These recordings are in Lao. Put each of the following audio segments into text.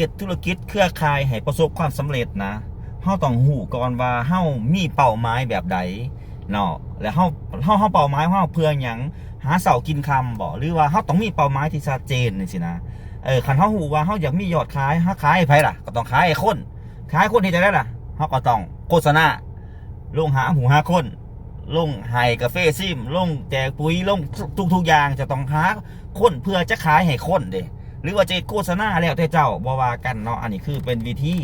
ເຮັດທຸລະກິດເຄືອຂ່າຍໃຫ້ປະສົບຄວາມສຳເລັດນະ ເຮົາຕ້ອງຮູ້ກ່ອນວ່າເຮົາມີເປົ້າໝາຍແບບໃດເນາະ ແລະເຮົາ ເຮົາ ເຮົາເປົ້າໝາຍຂອງເຮົາເພື່ອຫຍັງ? ຫາເຊົ້າກິນຄ່ຳບໍ? ຫຼືວ່າເຮົາຕ້ອງມີເປົ້າໝາຍທີ່ຊັດເຈນຈັ່ງຊີ້ນະ. ເອີ ຄັນເຮົາຮູ້ວ່າເຮົາຢາກມີຍອດຂາຍ ເຮົາຂາຍໃຫ້ໃຜລະ? ກໍຕ້ອງຂາຍໃຫ້ຄົນ. ຂາຍໃຫ້ຄົນເຮັດຈັ່ງໃດລະ? ເຮົາກໍຕ້ອງໂຄສະນາ ລົງຫາຜູ້ຫາຄົນ ລົງໃຫ້ກາເຟຊິມ ລົງແຈກປຸຍ ລົງທຸກໆຢ່າງ ຈະຕ້ອງຫາຄົນເພື່ອຈະຂາຍໃຫ້ຄົນເດ້ ຫຼືວ່າຈະເຮັດໂຄສະນາ ແລ້ວແຕ່ເຈົ້າ ບໍ່ວ່າກັນເນາະ. ອັນນີ້ຄືເປັນວິທີ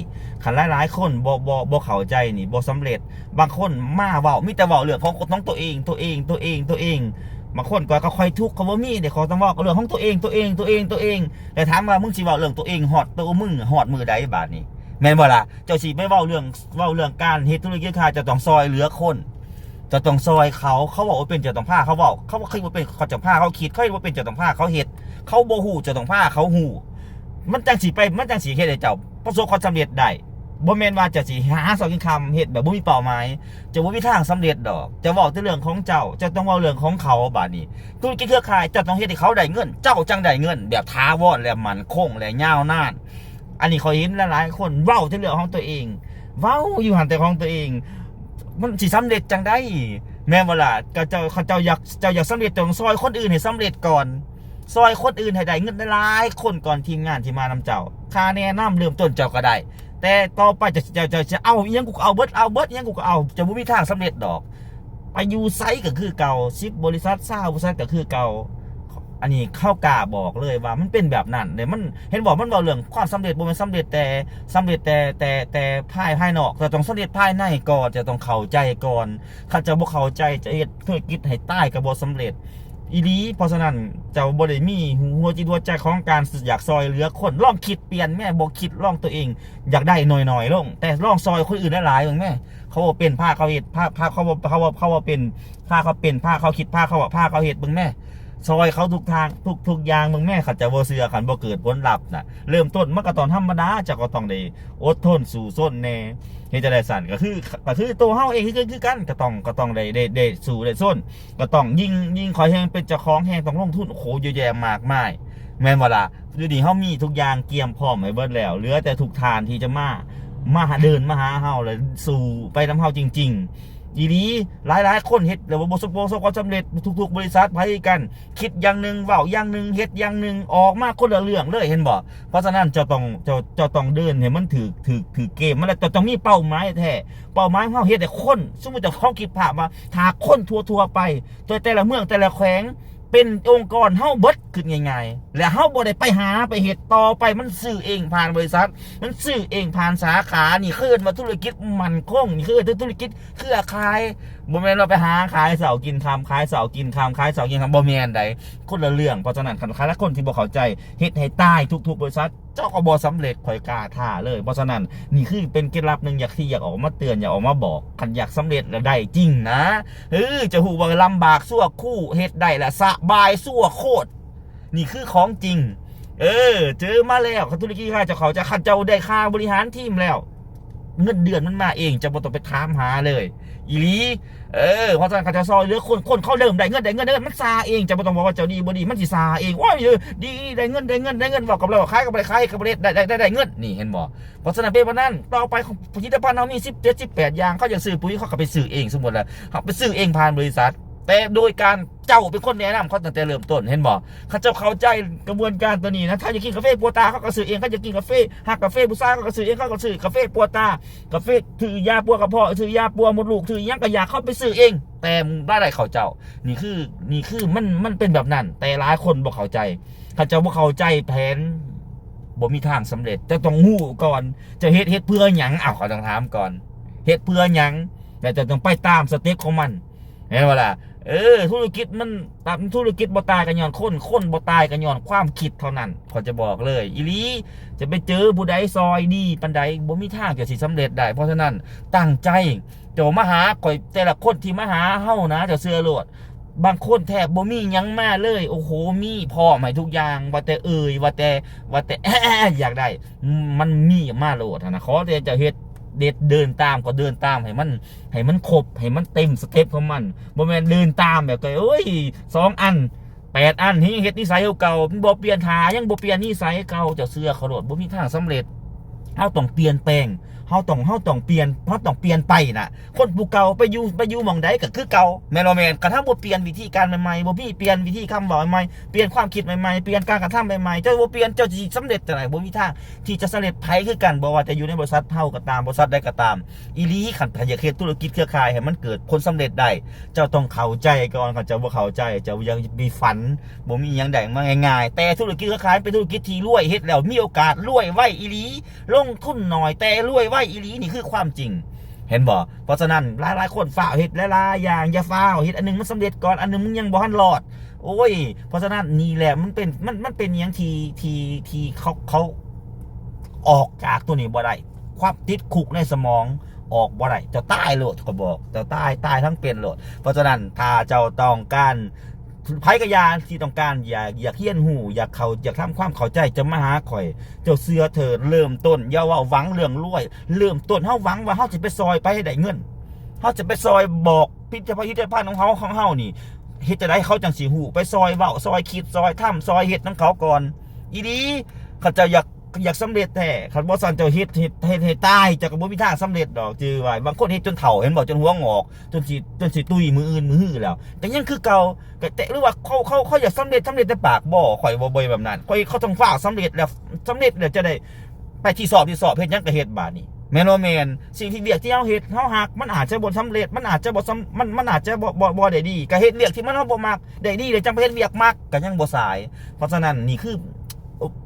ຄັນຫຼາຍໆຄົນບໍ່ ບໍ່ ບໍ່ເຂົ້າໃຈນີ້ ບໍ່ສຳເລັດ. ບາງຄົນມາເວົ້າ ມີແຕ່ເວົ້າເລື່ອງຂອງ ຂອງຕົວເອງ ຕົວເອງ ຕົວເອງ ຕົວເອງ. ບາງຄົນກໍ ກໍຂ້ອຍທຸກ ຂ້ອຍບໍ່ມີເດ້ ຂ້ອຍຕ້ອງເວົ້າເລື່ອງຂອງຕົວເອງ ຕົວເອງ ຕົວເອງ ຕົວເອງ. ແລ້ວຖາມວ່າ ມຶງຊິເວົ້າເລື່ອງຕົວເອງຮອດໂຕມຶງຮອດມື້ໃດບາດນີ້? ແມ່ນບໍ່ລະ? ເຈົ້າຊິໄປເວົ້າເລື່ອງ ເວົ້າເລື່ອງການເຮັດທຸລະກິດຄ້າ ເຈົ້າຕ້ອງຊ່ອຍເຫຼືອຄົນ ເຈົ້າຕ້ອງຊ່ອຍເຂົາ. ເຂົາເວົ້າບໍ່ເປັນ ເຈົ້າຕ້ອງພາເຂົາເວົ້າ. ເຂົາເຮັດບໍ່ເປັນ ເຈົ້າຕ້ອງພາເຂົາຄິດ. ເຂົາເຮັດບໍ່ເປັນ ເຈົ້າຕ້ອງພາເຂົາເຮັດ. ເຂົາບໍ່ຮູ້ ເຈົ້າຕ້ອງພາເຂົາຮູ້. ມັນຈັ່ງຊິໄປ ມັນຈັ່ງຊິເຮັດໃຫ້ເຈົ້າປະສົບຄວາມສຳເລັດໄດ້. ບໍ່ແມ່ນວ່າເຈົ້າຊິຫາເຊົ້າກິນຄ່ຳ ເຮັດແບບບໍ່ມີເປົ້າໝາຍ ເຈົ້າບໍ່ມີທາງສຳເລັດດອກ. ເຈົ້າເວົ້າແຕ່ເລື່ອງຂອງເຈົ້າ ເຈົ້າຕ້ອງເວົ້າເລື່ອງຂອງເຂົາ. ບາດນີ້ທຸລະກິດເຄືອຂ່າຍ ເຈົ້າຕ້ອງເຮັດໃຫ້ເຂົາໄດ້ເງິນ ເຈົ້າຈັ່ງໄດ້ເງິນແບບຖາວອນ ແລະໝັ້ນຄົງ ແລະຍາວນານ. ອັນນີ້ຂ້ອຍເຫັນຫຼາຍໆຄົນເວົ້າແຕ່ເລື່ອງຂອງຕົວເອງ ເວົ້າຢູ່ຫັ້ນແຕ່ຂອງຕົວເອງ. ມັນຊິສຳເລັດຈັ່ງໃດ? ແມ່ນບໍ່ລະ? ກໍເຈົ້າ ເຂົາເຈົ້າຢາກ ເຈົ້າຢາກສຳເລັດ ຕ້ອງຊ່ອຍຄົນອື່ນໃຫ້ສຳເລັດກ່ອນ ຊ່ອຍຄົນອື່ນໃຫ້ໄດ້ເງິນຫຼາຍໆຄົນກ່ອນ ທີມງານທີ່ມານຳເຈົ້າ. ຄ່າແນະນຳເລີ່ມຕົ້ນເຈົ້າກໍໄດ້ ແຕ່ຕໍ່ໄປເຈົ້າ ເຈົ້າ ເຈົ້າຈະເອົາອີ່ຫຍັງ ກູກໍເອົາເບິດ ເອົາເບິດ ອີ່ຫຍັງ ກູກໍເອົາ. ເຈົ້າບໍ່ມີທາງສຳເລັດດອກ. ໄປຢູ່ໃສກໍຄືເກົ່າ ສິບບໍລິສັດ ຊາວບໍລິສັດກໍຄືເກົ່າ. ອັນນີ້ເຮົາກ້າບອກເລີຍວ່າມັນເປັນແບບນັ້ນເດ້. ມັນ ເຫັນບໍ່? ມັນເວົ້າເລື່ອງຄວາມສຳເລັດ ບໍ່ແມ່ນສຳເລັດແຕ່ ສຳເລັດແຕ່ ແຕ່ ແຕ່ພາຍ ພາຍນອກ. ເຈົ້າຕ້ອງສຳເລັດພາຍໃນກ່ອນ ເຈົ້າຕ້ອງເຂົ້າໃຈກ່ອນ. ຄັນເຈົ້າບໍ່ເຂົ້າໃຈ ຈະເຮັດທຸລະກິດໃຫ້ຕາຍກໍບໍ່ສຳເລັດອີ່ຫຼີ. ເພາະສະນັ້ນ ເຈົ້າບໍ່ໄດ້ມີຫົວຈິດຫົວໃຈຂອງການຢາກຊ່ອຍເຫຼືອຄົນ. ລອງຄິດປ່ຽນແມ້ ບໍ່ຄິດ ລອງຕົວເອງຢາກໄດ້ໜ້ອຍໆລົງ ແຕ່ລອງຊ່ອຍຄົນອື່ນຫຼາຍໆເບິ່ງແມ້. ເຂົາເວົ້າເປັນ ພາເຂົາເຮັດ ພາ ພາເຂົາເວົ້າ ເຂົາເວົ້າ ເຂົາເວົ້າເປັນ ພາເຂົາເປັນ ພາເຂົາຄິດ ພາເຂົາເວົ້າ ພາເຂົາເຮັດເບິ່ງແມ້. ຊ່ອຍເຂົາທຸກທາງ ທຸກ ທຸກຢ່າງເບິ່ງແມ້. ຄັນເຈົ້າບໍ່ເຊື່ອ ຄັນບໍ່ເກີດຜົນລັບນະ ເລີ່ມຕົ້ນມັນກໍຕ້ອງທຳມະດາ ເຈົ້າກໍຕ້ອງໄດ້ອົດທົນສູ້ຊົນແດ່. ເຮັດຈັ່ງໃດຊັ້ນ? ກໍຄື ກໍຄືໂຕເຮົາເອງຄື ຄືກັນ ກໍຕ້ອງ ກໍຕ້ອງໄດ້ ໄດ້ ໄດ້ສູ້ໄດ້ຊົນ ກໍຕ້ອງຍິ່ງ ຍິ່ງຂ້ອຍແຮ່ງເປັນເຈົ້າຂອງ ແຮ່ງຕ້ອງລົງທຶນ ໂອ້ໂຫ ເຍອະແຍະມາກມາຍ ແມ່ນບໍ່ລະ? ດຽວນີ້ເຮົາມີທຸກຢ່າງກຽມພ້ອມໃຫ້ເບິດແລ້ວ ເຫຼືອແຕ່ທຸກທ່ານທີ່ຈະມາ ມາເດີນມາຫາເຮົາ ແລະ ສູ້ໄປນຳເຮົາຈິງໆ ອີ່ຫຼີ. ຫຼາຍໆຄົນເຮັດແລ້ວບໍ່ປະສົບ ປະສົບຄວາມສຳເລັດ ທຸກໆບໍລິສັດ ໃຜຄືກັນ ຄິດຢ່າງໜຶ່ງ ເວົ້າຢ່າງໜຶ່ງ ເຮັດຢ່າງໜຶ່ງ ອອກມາຄົນລະເລື່ອງເລີຍ ເຫັນບໍ່? ເພາະສະນັ້ນ ເຈົ້າຕ້ອງ ເຈົ້າ ເຈົ້າຕ້ອງເດີນໃຫ້ມັນຖືກ ຖືກ ຖືກເກມ ມັນລະ ເຈົ້າຕ້ອງມີເປົ້າໝາຍແທ້. ເປົ້າໝາຍຂອງເຮົາເຮັດໃຫ້ຄົນ ສົມມຸດເຈົ້າ ເຮົາຄິດພາບວ່າ ຖ້າຄົນທົ່ວໆໄປ ໂດຍແຕ່ລະເມືອງແຕ່ລະແຂວງ ເປັນອົງກອນເຮົາເບິດ ຄິດງ່າຍໆ ແລະ ເຮົາບໍ່ໄດ້ໄປຫາໄປເຮັດ ຕໍ່ໄປມັນຊື້ເອງຜ່ານບໍລິສັດ ມັນຊື້ເອງຜ່ານສາຂາ. ນີ້ເອີ້ນວ່າທຸລະກິດໝັ້ນຄົງ ນີ້ເອີ້ນທຸລະກິດເຄືອຂ່າຍ. ບໍ່ແມ່ນວ່າໄປຫາຂາຍເຊົ້າກິນຄ່ຳ ຂາຍເຊົ້າກິນຄ່ຳ ຂາຍເຊົ້າກິນຄ່ຳ ບໍ່ແມ່ນໃດ ຄົນລະເລື່ອງ. ເພາະສະນັ້ນ ຄັນ ຄັນຄົນທີ່ບໍ່ເຂົ້າໃຈ ເຮັດໃຫ້ຕາຍທຸກໆບໍລິສັດ ເຈົ້າກໍບໍ່ສຳເລັດ ຂ້ອຍກ້າທ້າເລີຍ. ເພາະສະນັ້ນ ນີ້ຄືເປັນເກດລັບໜຶ່ງ ຢາກທີ່ຢາກອອກມາເຕືອນ ຢາກອອກມາບອກ. ຄັນຢາກສຳເລັດລະໄດ້ຈິງນະ ເອີ ຈະຮູ້ວ່າລຳບາກຊົ່ວຄູ ເຮັດໄດ້ລະສະບາຍຊົ່ວໂຄດ. ນີ້ຄືຂອງຈິງ ເອີ ເຈີມາແລ້ວ. ຄັນທຸລະກິດຂ້າເຈົ້າເຂົ້າໃຈ ຄັນເຈົ້າໄດ້ຄ່າບໍລິຫານທີມແລ້ວ ເງິນເດືອນມັນມາເອງ ເຈົ້າບໍ່ຕ້ອງໄປຖາມຫາເລີຍ ອີ່ຫຼີ. ເອີ ເພາະສະນັ້ນ ຄັນເຈົ້າຊ່ອຍເຫຼືອຄົນ ຄົນເຂົາເລີ່ມໄດ້ເງິນ ໄດ້ເງິນ ໄດ້ເງິນ ມັນຊ່າເອງ. ເຈົ້າບໍ່ຕ້ອງບອກວ່າເຈົ້າດີບໍ່ດີ ມັນຊິຊ່າເອງ. ໂອ້ຍ ເອີ ດີ ໄດ້ເງິນ ໄດ້ເງິນ ໄດ້ເງິນ ເວົ້າກັບລາວ ຂາຍກັບລາວ ຂາຍກັບລາວ ໄດ້ ໄດ້ ໄດ້ເງິນ ນີ້ເຫັນບໍ່? ເພາະສະນັ້ນເປັນປານນັ້ນ ຕໍ່ໄປຜະລິດຕະພັນເຮົາມີສິບເຈັດ ສິບແປດຢ່າງ ເຂົາຢາກຊື້ປຸ໋ຍ ເຂົາກໍໄປຊື້ເອງ. ສົມມຸດວ່າເຮົາໄປຊື້ເອງຜ່ານບໍລິສັດ ແຕ່ໂດຍການເຈົ້າເປັນຄົນແນະນຳເຂົາຕັ້ງແຕ່ເລີ່ມຕົ້ນ ເຫັນບໍ່? ຄັນເຈົ້າເຂົ້າໃຈກະບວນການໂຕນີ້ນະ ຖ້າຢາກກິນກາເຟປົວຕາ ເຂົາກໍຊື້ເອງ ຄັນຢາກກິນກາເຟ ຮັກກາເຟຜູ້ຊາຍ ເຂົາກໍຊື້ເອງ ເຂົາກໍຊື້ກາເຟປົວຕາ ກາເຟ ຊື້ຢາປົວກະເພາະ ຊື້ຢາປົວມົດລູກ ຊື້ຫຍັງກໍຢາກ ເຂົາໄປຊື້ເອງ ແຕ່ລາຍໄດ້ເຂົາເຈົ້າ. ນີ້ຄື ນີ້ຄືມັນ ມັນເປັນແບບນັ້ນ ແຕ່ຫຼາຍຄົນບໍ່ເຂົ້າໃຈ. ຄັນເຈົ້າບໍ່ເຂົ້າໃຈແຜນ ບໍ່ມີທາງສຳເລັດ. ເຈົ້າຕ້ອງຮູ້ກ່ອນ ເຈົ້າເຮັດ ເຮັດເພື່ອຫຍັງ? ເອົາ ເຂົາຕ້ອງຖາມກ່ອນ ເຮັດເພື່ອຫຍັງ? ແລ້ວເຈົ້າຕ້ອງໄປຕາມສະເຕັບຂອງມັນ ແມ່ນບໍ່ລະ? ເອີ ທຸລະກິດມັນ ຕາມ ທຸລະກິດບໍ່ຕາຍກໍຍ້ອນຄົນ ຄົນບໍ່ຕາຍກໍຍ້ອນຄວາມຄິດເທົ່ານັ້ນ ຂ້ອຍຈະບອກເລີຍອີ່ຫຼີ. ຈະໄປເຈີຜູ້ໃດຊ່ອຍດີປານໃດ ບໍ່ມີທາງເຈົ້າຊິສຳເລັດໄດ້. ເພາະສະນັ້ນ ຕັ້ງໃຈ ເຈົ້າມາຫາຂ້ອຍ ແຕ່ລະຄົນທີ່ມາຫາເຮົານະ ເຈົ້າເຊື່ອໂລດ ບາງຄົນແທບບໍ່ມີຫຍັງມາເລີຍ. ໂອ້ໂຫ ມີພ້ອມໃຫ້ທຸກຢ່າງ ວ່າແຕ່ເອີ່ຍ ວ່າແຕ່ ວ່າແຕ່ ຢາກໄດ້ ມັນມີມາໂລດຫັ້ນນະ. ຂໍແຕ່ເຈົ້າເຮັດ ເດັດ ເດີນຕາມ ກໍເດີນຕາມໃຫ້ມັນ ໃຫ້ມັນຄົບ ໃຫ້ມັນເຕັມສະເຕັບຂອງມັນ. ບໍ່ແມ່ນເດີນຕາມແບບ ໂອ້ຍ ສອງອັນ ແປດອັນ ທີ່ຍັງເຮັດນິໄສຄືເກົ່າ ມັນບໍ່ປ່ຽນ ຖ້າຍັງບໍ່ປ່ຽນນິໄສເກົ່າ ເຈົ້າເຊື່ອຂ້ອຍໂລດ ບໍ່ມີທາງສຳເລັດ. ເຮົາຕ້ອງປ່ຽນແປງ ເຮົາຕ້ອງ ເຮົາຕ້ອງປ່ຽນ ເຮົາຕ້ອງປ່ຽນໄປນະ. ຄົນຜູ້ເກົ່າໄປຢູ່ ໄປຢູ່ໝ່ອງໃດກໍຄືເກົ່າ ແມ່ນບໍ່ແມ່ນ? ຄັນເຮົາບໍ່ປ່ຽນວິທີການໃໝ່ໆ ບໍ່ມີ ປ່ຽນວິທີຄຳເວົ້າໃໝ່ໆ ປ່ຽນຄວາມຄິດໃໝ່ໆ ປ່ຽນການກະທຳໃໝ່ໆ ເຈົ້າບໍ່ປ່ຽນ ເຈົ້າຊິສຳເລັດຈັ່ງໃດ? ບໍ່ມີທາງທີ່ຈະສຳເລັດ. ໃຜຄືກັນ ບໍ່ວ່າຈະຢູ່ໃນບໍລິສັດເຮົາກໍຕາມ ບໍລິສັດໃດກໍຕາມ ອີ່ຫຼີ ຄັນ ຄັນຢາກເຮັດທຸລະກິດເຄືອຂ່າຍໃຫ້ມັນເກີດຜົນສຳເລັດໄດ້ ເຈົ້າຕ້ອງເຂົ້າໃຈກ່ອນ. ຄັນເຈົ້າບໍ່ເຂົ້າໃຈ ເຈົ້າຢ່າໄປຝັນ ບໍ່ມີຫຍັງໄດ້ມາງ່າຍໆ. ແຕ່ທຸລະກິດເຄືອຂ່າຍເປັນທຸລະກິດທີ່ລວຍ ເຮັດແລ້ວມີໂອກາດລວຍໄວອີ່ຫຼີ ລົງທຶນໜ້ອຍແຕ່ລວຍໄວອີ່ຫຼີ ນີ້ຄືຄວາມຈິງ ເຫັນບໍ່? ເພາະສະນັ້ນ ຫຼາຍໆຄົນຟ້າວເຮັດຫຼາຍໆຢ່າງ ຢ່າຟ້າວເຮັດອັນໜຶ່ງມັນສຳເລັດກ່ອນ ອັນໜຶ່ງມັນຍັງບໍ່ທັນລອດ. ໂອ້ຍ ເພາະສະນັ້ນ ນີ້ແຫຼະ ມັນເປັນ ມັນ ມັນເປັນຫຍັງທີ່ ທີ່ ທີ່ເຂົາ ເຂົາອອກຈາກຕົວນີ້ບໍ່ໄດ້ ຄວາມຕິດຄຸກໃນສະໝອງອອກບໍ່ໄດ້ ເຈົ້າຕາຍໂລດ ຂ້ອຍບອກ ເຈົ້າຕາຍ ຕາຍທັງເປັນໂລດ. ເພາະສະນັ້ນ ຖ້າເຈົ້າຕ້ອງການ ໃຜກໍຢ່າທີ່ຕ້ອງການ ຢາກ ຢາກຮຽນຮູ້ ຢາກເຂົ້າ ຢາກທຳຄວາມເຂົ້າໃຈ ຈະມາຫາຂ້ອຍ ເຈົ້າເຊື່ອເທີດ ເລີ່ມຕົ້ນ ຢ່າເວົ້າຫວັງເລື່ອງລວຍ ເລີ່ມຕົ້ນ ເຮົາຫວັງວ່າເຮົາຊິໄປຊ່ອຍໃຜໃຫ້ໄດ້ເງິນ ເຮົາຈະໄປຊ່ອຍບອກ ພິພິທະພັນຂອງເຮົາ ຂອງເຮົານີ້ ເຮັດຈັ່ງໃດເຂົາຈັ່ງຊິຮູ້ ໄປຊ່ອຍເວົ້າ ຊ່ອຍຄິດ ຊ່ອຍທຳ ຊ່ອຍເຮັດນຳເຂົາກ່ອນ. ອີ່ຫຼີ ເຂົາເຈົ້າຢາກ ຢາກສຳເລັດແທ້ ຄັນບໍ່ຊັ້ນເຈົ້າເຮັດ ເຮັດ ເຮັດໃຫ້ຕາຍ ເຈົ້າກໍບໍ່ມີທາງສຳເລັດດອກ. ຈື່ໄວ້ ບາງຄົນເຮັດຈົນເຖົ້າ ເຫັນບໍ່ ຈົນຫົວງອກ ຈົນຊິ ຈົນຊິຕຸ້ຍມື້ອື່ນມື້ຮືແລ້ວ ກໍຍັງຄືເກົ່າ. ກໍແຕ່ ຫຼືວ່າເຂົາ ເຂົາ ເຂົາຢາກສຳເລັດ ສຳເລັດແຕ່ປາກບໍ່? ຂ້ອຍບໍ່ ບໍ່ແບບນັ້ນ ຂ້ອຍ ເຂົາຕ້ອງຟ້າວສຳເລັດ ແລ້ວສຳເລັດແລ້ວຈະໄດ້ ໄປທີ່ຊອບ ທີ່ຊອບ ເຮັດຫຍັງກໍເຮັດບາດນີ້ ແມ່ນບໍ່ແມ່ນ? ສິ່ງທີ່ ວຽກທີ່ເຮົາເຮັດ ເຮົາຮັກ ມັນອາດຈະບໍ່ສຳເລັດ ມັນອາດຈະບໍ່ສຳ ມັນ ມັນອາດຈະບໍ່ ບໍ່ ບໍ່ໄດ້ດີ ກໍເຮັດວຽກທີ່ມັນ ເຮົາບໍ່ມັກໄດ້ດີ ແລ້ວຈັ່ງໄປເຮັດວຽກມັກ ກໍຍັງບໍ່ສາຍ. ເພາະສະນັ້ນ ນີ້ຄື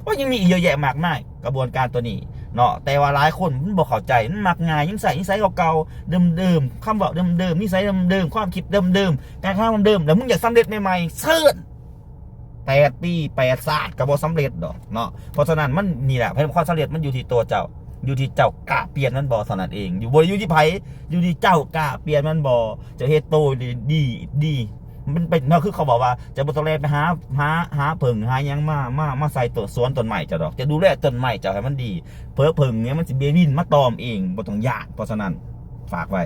ໂອ້ຍ ຍັງມີອີກເຍອະແຍະມາກມາຍ ກະບວນການຕົວນີ້ເນາະ. ແຕ່ວ່າຫຼາຍຄົນມັນບໍ່ເຂົ້າໃຈ ມັນມັກງ່າຍ ຍັງໃຊ້ນິໄສເກົ່າໆ ເດີມໆ ຄຳເວົ້າເດີມໆ ນິໄສເດີມໆ ຄວາມຄິດເດີມໆ ການກະທຳເດີມໆ ແລ້ວມຶງຢາກສຳເລັດໃໝ່ໆ ເຊີນ ແປດປີແປດຊາດກໍບໍ່ສຳເລັດດອກເນາະ. ເພາະສະນັ້ນມັນນີ້ແຫຼະ ຄວາມສຳເລັດມັນຢູ່ທີ່ຕົວເຈົ້າ ຢູ່ທີ່ເຈົ້າກ້າປ່ຽນມັນບໍ່ເທົ່ານັ້ນເອງ. ຢູ່ ບໍ່ໄດ້ຢູ່ທີ່ໃຜ ຢູ່ທີ່ເຈົ້າກ້າປ່ຽນມັນບໍ່. ເຈົ້າເຮັດໂຕດີ ດີ ດີ ມັນເປັນ ເນາະ ຄືເຂົາບອກວ່າ ເຈົ້າບໍ່ຕ້ອງແລ່ນໄປຫາ ຫາ ຫາເຜິ້ງຫາຫຍັງມາ ມາ ມາໃສ່ຕົ້ນ ສວນຕົ້ນໄມ້ເຈົ້າດອກ. ເຈົ້າດູແລຕົ້ນໄມ້ເຈົ້າໃຫ້ມັນດີ ເຜີເຜິ້ງຫຍັງມັນຊິບິນມາຕອມເອງ ບໍ່ຕ້ອງຢ້ານ. ເພາະສະນັ້ນ ຝາກໄວ້.